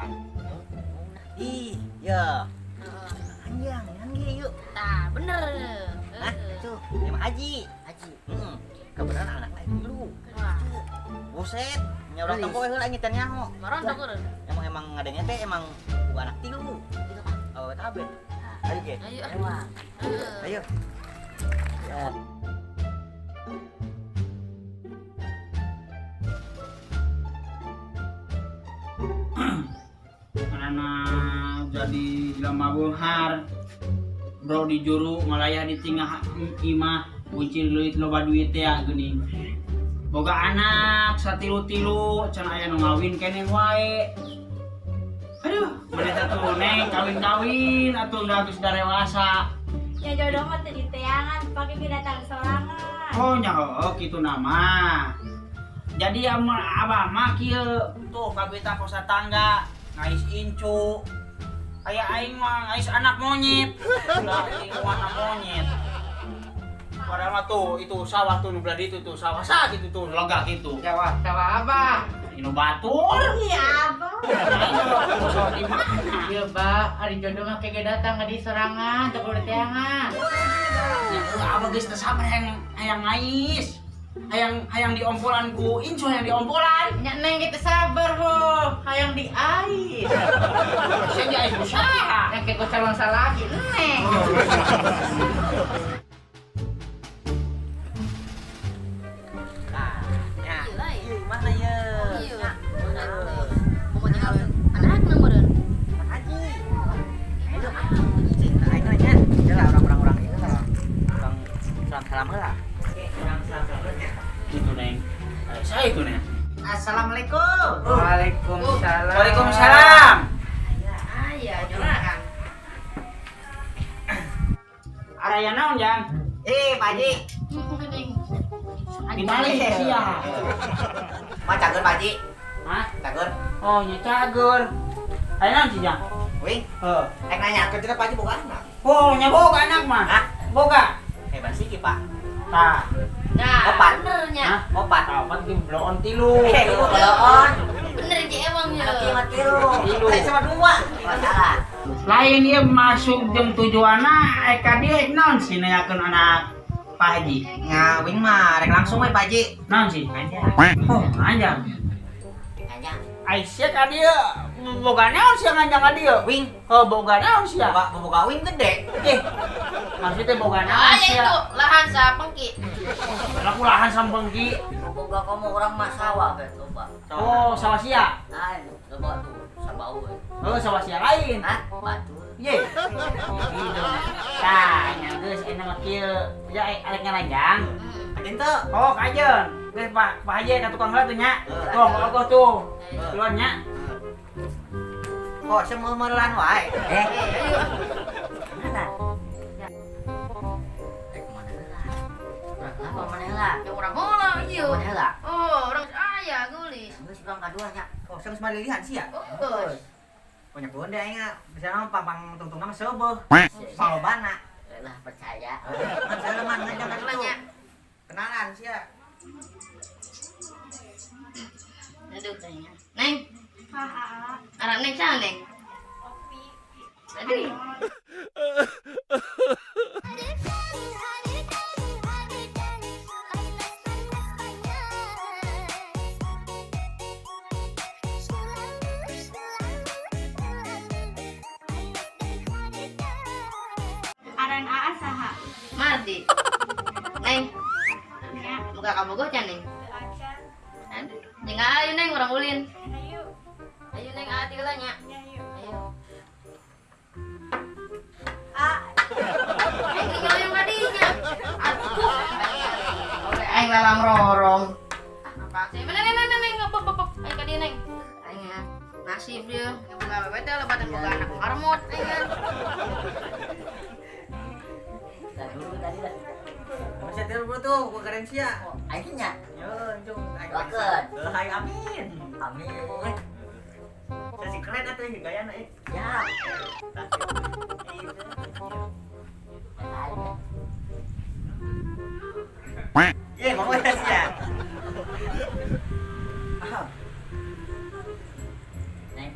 urang. Ih, ya. Anjang, kan ge yuk. Tah, bener. Hah, itu Imah Haji. Haji. Heeh. Kebenaran anak lain dulu. Wah, Buset, nya urang tempo heula aing teh nyaho. marontok urang. Emang emang ngadengnya teh emang bukan anak tilu. Oh, kabeh. Ayo ge. Ayo. Emang. Heeh. Ayo. Ya. Karena jadi jelema beunghar bro di juru ngalayah di tengah imah kuncir leuit loba duit teh geuning boga anak satilu-tilu can aya nu ngawin keneh wae. Aduh, maneh teh tuh neng kawin-kawin atuh udah geus darewasa. Ya jodoh mah teu diteangan, pake kedatang sorangan. Oh nya heueuh kitu nama. Jadi abah mah kieu tuh kabita kosa tangga ngais incu. Aya aing mah ngais anak monyet. Ulah aing mah anak monyet. Padahal mah tuh itu sawah tuh nu belah ditu tuh sawah sa gitu tuh lega gitu. Sawah, sawah apa? Inu batur. Iya, Abah. Aing mah sawah di mana? Iya, Pak. Hari jodoh mah kayak datang di sorangan, teu kudu teangan. Ya heueuh abah geus teu sabar hayang hayang ngais. Hayang hayang diompolan ku incu hayang diompolan. Nya neng kita sabar, ho. Hayang diais. Saya diais ku saha? Yang kayak ku calon salaki, neng. Nah, ya. Iya lah, Ieu mana ye? Iya. Mau tinggal anak meureun. Pak Haji. Ayo. Aing nanya, ya lah orang-orang orang ini lah. Orang salam-salam heula. Oke, orang salam-salam heula. Itu neng. Saya itu neng. Assalamualaikum. Waalaikumsalam. Waalaikumsalam. Aya, joran. Araya naon jang? Eh, Pak Haji. Geuning. Dibalik sia. Mah cager Pak Haji. Hah? Cager. Oh, nya cager. Aya naon sih jang? Wing, Heuh. rek nanya ke Pak Haji boga anak. Oh, nya boga anak mah. Hah? Boga. Hebat sih Pak. Tah. Nah, Opat. bener nya. Hah? Opat. Tah, opat ge bloon tilu. Eh, lu bloon. Bener je emang nya. Anak ieu mah tilu. Tilu. Lain sama dua. Oh, salah. Lain ieu masuk jeung tujuanna ek ka dieu ek naon sih nanyakeun anak Pak Haji? Nya wing mah rek langsung we Pak Haji. Naon sih? Anjang. Oh, nganjang. Anjang. Ai sia ka dieu boga naon sia nganjang ka dieu? Wing. Oh, boga naon sia? Boga boga wing gede. Eh, maksudnya boga naon Aya sia? itu lahan sapengki. Laku lahan sampengki. Boga kamu orang mah sawah be coba. Oh, sawah sia. Nah, coba tuh sabau. Oh, sawah sia lain. Hah? Batur. Ye. Gitu. Tah, nya geus enak mah kieu. Ya arek ngaranjang. Kajen teu. Oh, kajen. Geus Pak Pak Haji ka tukang heula tuh nya. Tuh, ogoh tuh. Keluar nya. Kok semua-merelan wae. Eh, Ayo. mana? Eh, kemana heula? Urang apa mana heula? Ya urang heula ieu. Mana heula? Oh, urang aya geulis. Geus urang kadua nya. Kok geus malilihan sia. Oh, geus. Banyak bonde aing bisa mah pang tungtungna mah seubeuh. Palobana. Lah percaya. Kan saya mah ngajak ka ditu. Nya. Kenalan sia. Aduh kayaknya. Neng, Hah, aa. arah neng saha neng? Opi. Aduh. Aran aa saha? Mardi. Neng, Nya. muka kabogoh can neng? Teu acan. Aduh, jeung ayo neng urang ulin. Ayo. Ayo neng aa heula nya. Nya yuk. Ayo. A. Aing geus nyoyong ka dinya. Aduh. Oke, aing lalang rorong. Apa sih? Neng neng neng neng pop pop pop. Aing ka dieu neng. Aing ya. Nasib dia. Boga awewe teh lebatan boga anak marmot aing kan. Lah dulu tadi lah. Masih tilu tuh, gua keren sia. Oh, aing nya. Yo, cung. Doakeun. Hai, amin. Amin. Saya sih keren atuh gayana eh. Ya. Ye, mau ya sia. Neng.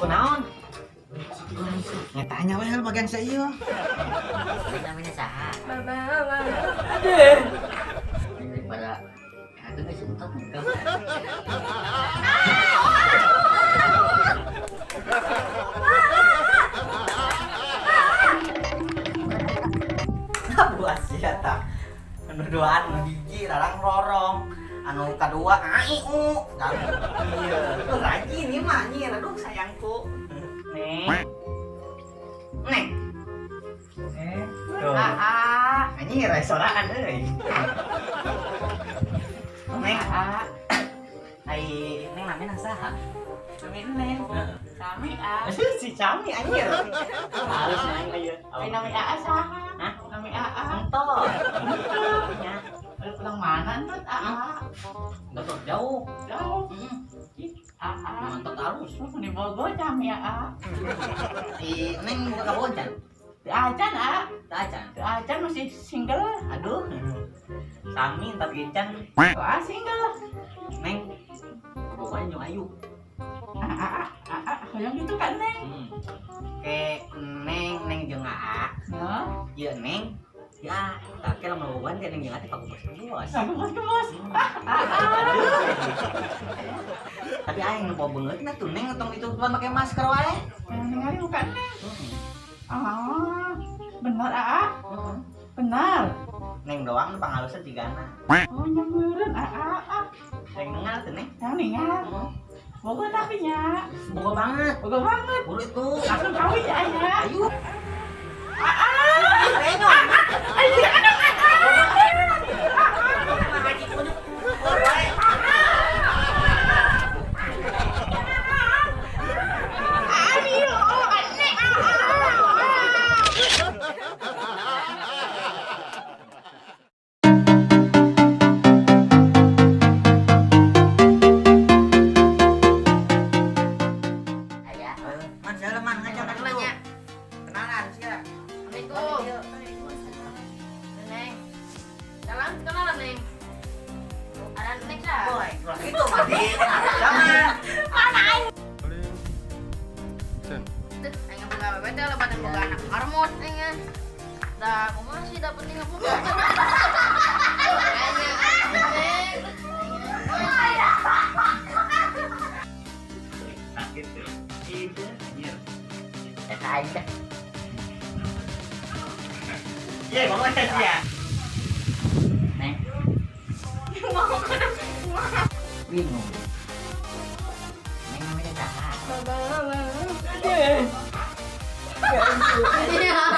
Kunaon? Nya tanya we bagian saya. Namanya saha? Daripada itu geus entot muka. Buat sia tah. Anu duaan anu hiji larang rorong. Anu kadua ai u. Iya, rajin ieu mah anjir. Aduh sayangku. Neng. Neng. Tuh. Aa, Anjir sorangan euy. Neng. aa, Ai neng namina saha? Nami Neng. Sami a. Si Cami anjir. Halus neng ieu. Ai nami aa saha? Hah? Nami aa. Entot. Nya, Lu pulang mana entut aa? entot jauh. Jauh. Heeh. Ih, aa. Entot halus. Lu di Bogor cami aa. Si Neng buka kabon can? Teu acan aa. Teu acan. Teu acan masih single. Aduh. Sami entot ge can. Oh, aa single. Neng. Pokoknya jeung ayu. Aa, aa, hoyong gitu kan Neng? Ke Neng, Neng jeung aa. Hah? Ieu Neng. Ya, tapi lamun bobogohan teh Neng jeung aa teh paku bos. Aku bos ke bos. Tapi aing nu beungeutna tuh Neng tong ditutupan make masker wae. Yang ningali bukan Neng. Ah, benar aa. Benar. Neng doang nu pangalusna cigana. Oh, nyameureun aa. Ah. Neng nengal tuh Neng. Yang ningal. Bogor tapi nya. Bogo banget. Bogor banget. Buru itu. Langsung kawin ya nya. Ayo. Aya. Man, siapa man ngajak ka dulu. Kenalannya. Kenalan sia. Assalamualaikum. Neng. Salam kenalan, Neng. Ada Neng sah. Boy, ulah kitu mah di. Sama. Tuh, aing boga awewe teh lebatan boga anak marmot aing. Da kumaha sih da penting ngaboga. Aing Neng. Sakit tuh. Itu anjir. Eta aing dah. Ye, pokoknya sia. Neng. Bingung. Neng namanya saha? Iya.